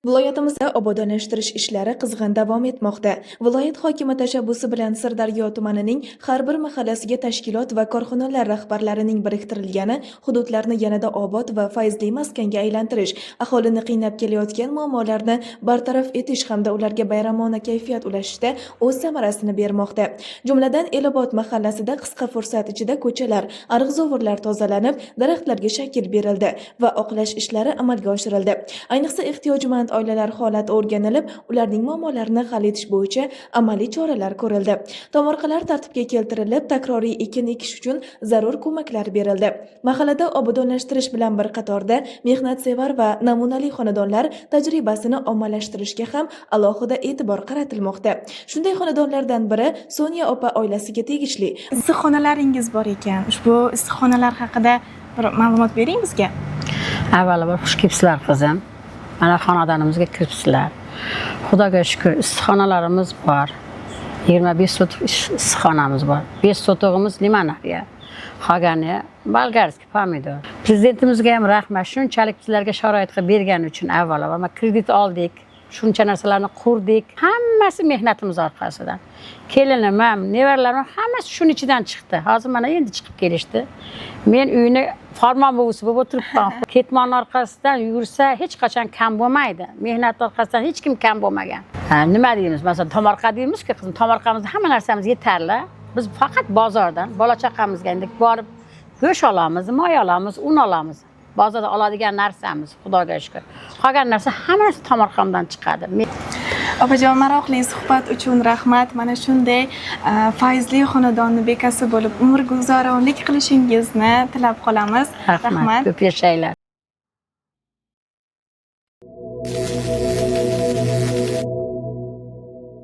Viloyatimizda obodonlashtirish ishlari qizg'in davom etmoqda. Viloyat hokimi tashabbusi bilan Sirdaryo tumanining har bir mahallasiga tashkilot va korxonalar rahbarlarining biriktirilgani hududlarni yanada obod va fayzli maskanga aylantirish, aholini qiynab kelayotgan muammolarni bartaraf etish hamda ularga bayramona kayfiyat ulashishda o'z samarasini bermoqda. Jumladan, Elobod mahallasida qisqa fursat ichida ko'chalar, ariq-zovurlar tozalanib, daraxtlarga shakl berildi va oqlash ishlari amalga oshirildi. Ayniqsa, ehtiyojmand oilalar holati o'rganilib, ularning muammolarini hal etish bo'yicha amaliy choralar ko'rildi. Tomorqalar tartibga keltirilib, takroriy ekin ekish uchun zarur ko'maklar berildi. Mahallada obodonlashtirish bilan bir qatorda mehnatsevar va namunali xonadonlar tajribasini ommalashtirishga ham alohida e'tibor qaratilmoqda. Shunday xonadonlardan biri Sonya opa oilasiga tegishli. Issiqxonalaringiz bor ekan. Ushbu issiqxonalar haqida bir ma'lumot bering bizga. Avvalambor, xush kelibsizlar, qizim. Mana, xonadonimizga kiribsizlar. Xudoga shukur, issiqxonalarimiz bor. 25 sotix issiqxonamiz bor. 5 sotiximiz лимонария. Qolgani болгарский pomidor. Prezidentimizga ham rahmat, shunchalik bizlarga sharoit qilib bergani uchun. Avvalo, mana, kredit oldik. Shuncha narsalarni qurdik. Hammasi mehnatimiz orqasidan. Kelinim ham, nevaralarim ham, hammasi shuni ichidan chiqdi. Hozir mana endi chiqib kelishdi. Men uyni farmon buvisi bo'lib o'tiribman. Ketmon orqasidan yursa, hech qachon kam bo'lmaydi. Mehnat orqasidan hech kim kam bo'lmagan. Ha, nima deymiz? Masalan, tomorqa deymiz-ku, qizim, tomorqamizda hamma narsamiz yetarli. Biz faqat bozordan bola chaqamizga endi borib go'sht olamiz, moy olamiz, un olamiz. Bozorda oladigan narsamiz, Xudoga shukur. Qolgan narsa, hamma narsa tomorqamdan chiqadi. Opajon, maroqli suhbat uchun rahmat. Mana shunday fayzli xonadonni bekasi bo'lib umr guzaronlik qilishingizni tilab qolamiz. Rahmat. Ko'p yashanglar.